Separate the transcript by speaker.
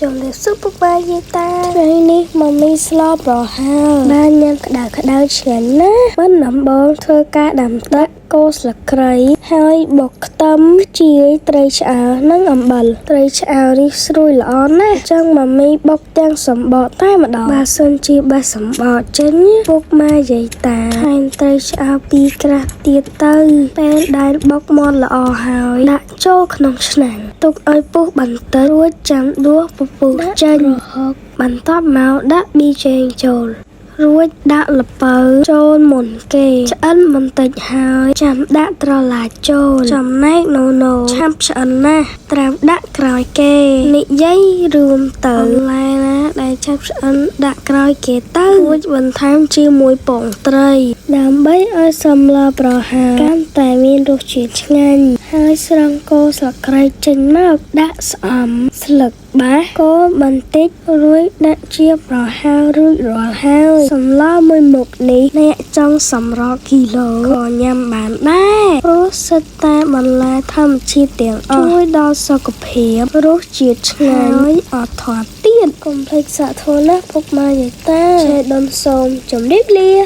Speaker 1: ជំរាបសួរពុកម៉ែយាយតាថ្ងៃនេះម៉ាមីស្លប្រហើរបានញ៉ាំក្តៅក្តៅឆ្ងាញ់ណាស់មិនដំបងធ្វើការដាំទឹកកូរស្លឹកគ្រៃហើយបុកខ្ទឹមខ្ជាយត្រីឆ្អើរនិងអំបិលត្រីឆ្អើរនេះស្រួយល្អណាស់ចឹងម៉ាមីបុកទាំងសម្បកតែម្ដងបើសិនជាបេះសម្បកចេញពុកម៉ែយាយតាថែមត្រីឆ្អើរពីរក្រាស់ទៀតទៅពេលដែលបុកមាន់ល្អហើយដាក់ចូលក្នុងឆ្នាំងទុកឲ្យពុះបន្តិចរួចចាំដួសពពុះចេញបន្ទាប់មកដាក់ប៊ីចេងចូល រួចដាក់ល្ពៅចូលមុនគេឆ្អិនបន្តិចហើយចាំដាក់ត្រឡាចចូលចំណែកណូណូឆាប់ឆ្អិនណាស់ត្រូវដាក់ក្រោយគេនិយាយរួមទៅបន្លែណាដែលឆាប់ឆ្អិនដាក់ក្រោយគេទៅរួចបន្ថែមជាមួយពងត្រី ដើម្បីឲ្យសម្លប្រហើរកាន់តែមានរសជាតិឆ្ងាញ់ហើយស្រង់គោស្លឹកគ្រៃចេញមកដាក់ស្អំស្លឹកបាសកូរបន្តិចរួចដាក់ជាប្រហើររួចរាល់ហើយសម្លមួយមុខនេះអ្នកចង់សម្រក់គីឡូក៏ញ៉ាំបានដែរព្រោះសិតតែបន្លែធម្មជាតិទាំងអស់ជួយដល់សុខភាពរសជាតិឆ្ងាញ់ហើយអត់ធាត់ទៀតកុំភ្លេចសាកធ្វើណាពុកម៉ែយាយតាឆេដុនសូមជម្រាបលា។